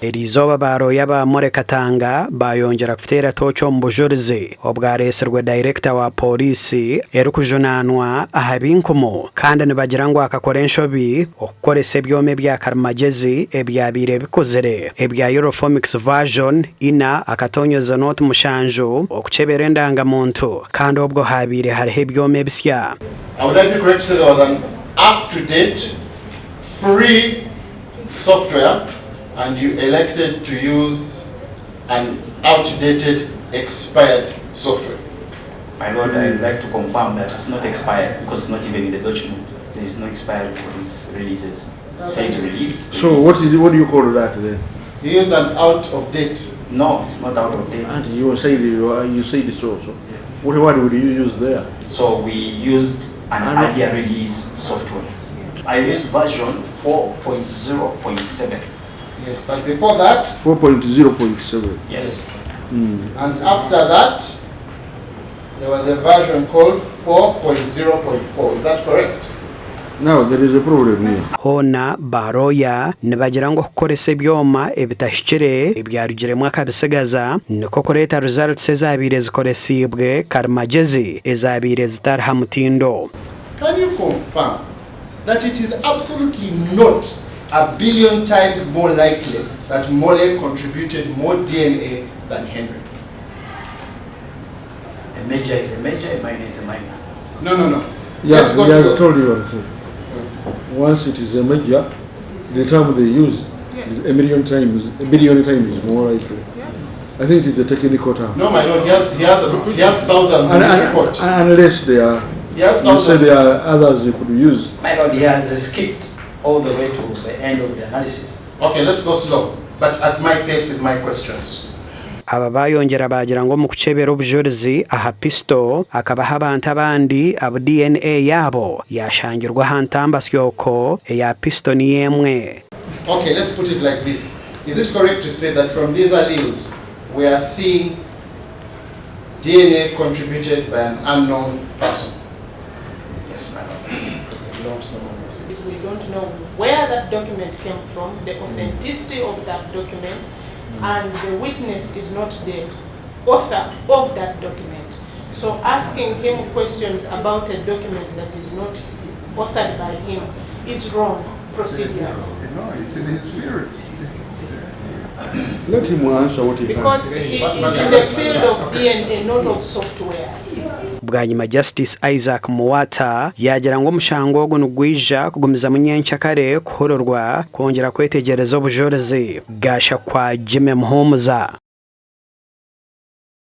Eriizooba baarooya ba Morley Katanga baayongyera kuteera tooci omu bujurizi obwareetsirwe dayirekita wa pooriisi erikujunaanwa aha binkumu kandi nibagira ngu akakora enshobi okukoresa ebyoma ebya karimagyezi ebyabaire bikuzire ebya Eurofomics Version ina akatoonyozo nooti mushanju okukyebera endanga-muntu kandi obwo haabaire hariho ebyoma ebisya. I would I be correct to say there was an up to date free software and you elected to use an outdated expired software? My lord, I would like to confirm that it's not expired because it's not even in the document. There is no expiry for these releases. It says release. So what is what do you call that then? You used an out of date. No, it's not out of date. And you said you said so. So what word would you use there? So we used an earlier release software. I used version 4.0.7. Yes, but before that, 4.0.7. Yes. And after that, there was a version called 4.0.4. Is that correct? Now there is a problem here. Hoona baarooya nibagira ngu okukoresa ebyoma ebitahikire ebyarugiremu akabitsigaza nikwo kureeta results ezaabaire zikoresiibwe karimagyezi ezaabaire zitari ha mutindo. Can you confirm that it is absolutely not a billion times more likely that Molly contributed more DNA than Henry? A major is a major, a minor is a minor. No. Yeah, Let's go he has to told you one thing. Once it is a major, the term they use is a million times, a billion times more likely. I think it is a technical term. No, my lord, he has thousands in And, his report. unless there are, He has you say thousands. there are others you could use. My lord, he has skipped all the way to the end of the analysis. Okay, let's go slow, but at my pace with my questions. Aba baayongyera baagira ngu omu kukyebera obujurizi aha pisito hakabaho abantu abandi abu DNA yaabo yaashangirwe aha ntambasyoko eya pisito niyo emwe. Okay, let's put it like this. Is it correct to say that from these alleles, we are seeing DNA contributed by an unknown person? Yes, my lord. It belongs to someone else. Is we don't know where that document came from, the authenticity of that document, and the witness is not the author of that document. So asking him questions about a document that is not authored by him is wrong procedure. No, it's in his field. Let him answer what he can. Because he is in the field of DNA, not of softwares. Bwanyima Justice Isaac Muwata yaagira ngu omushango ogu nigwija kugumizamu nyencakare kuhurirwa kwongyera kwetegyereza obujurizi. Gashakwa Jimmy Muhumuza.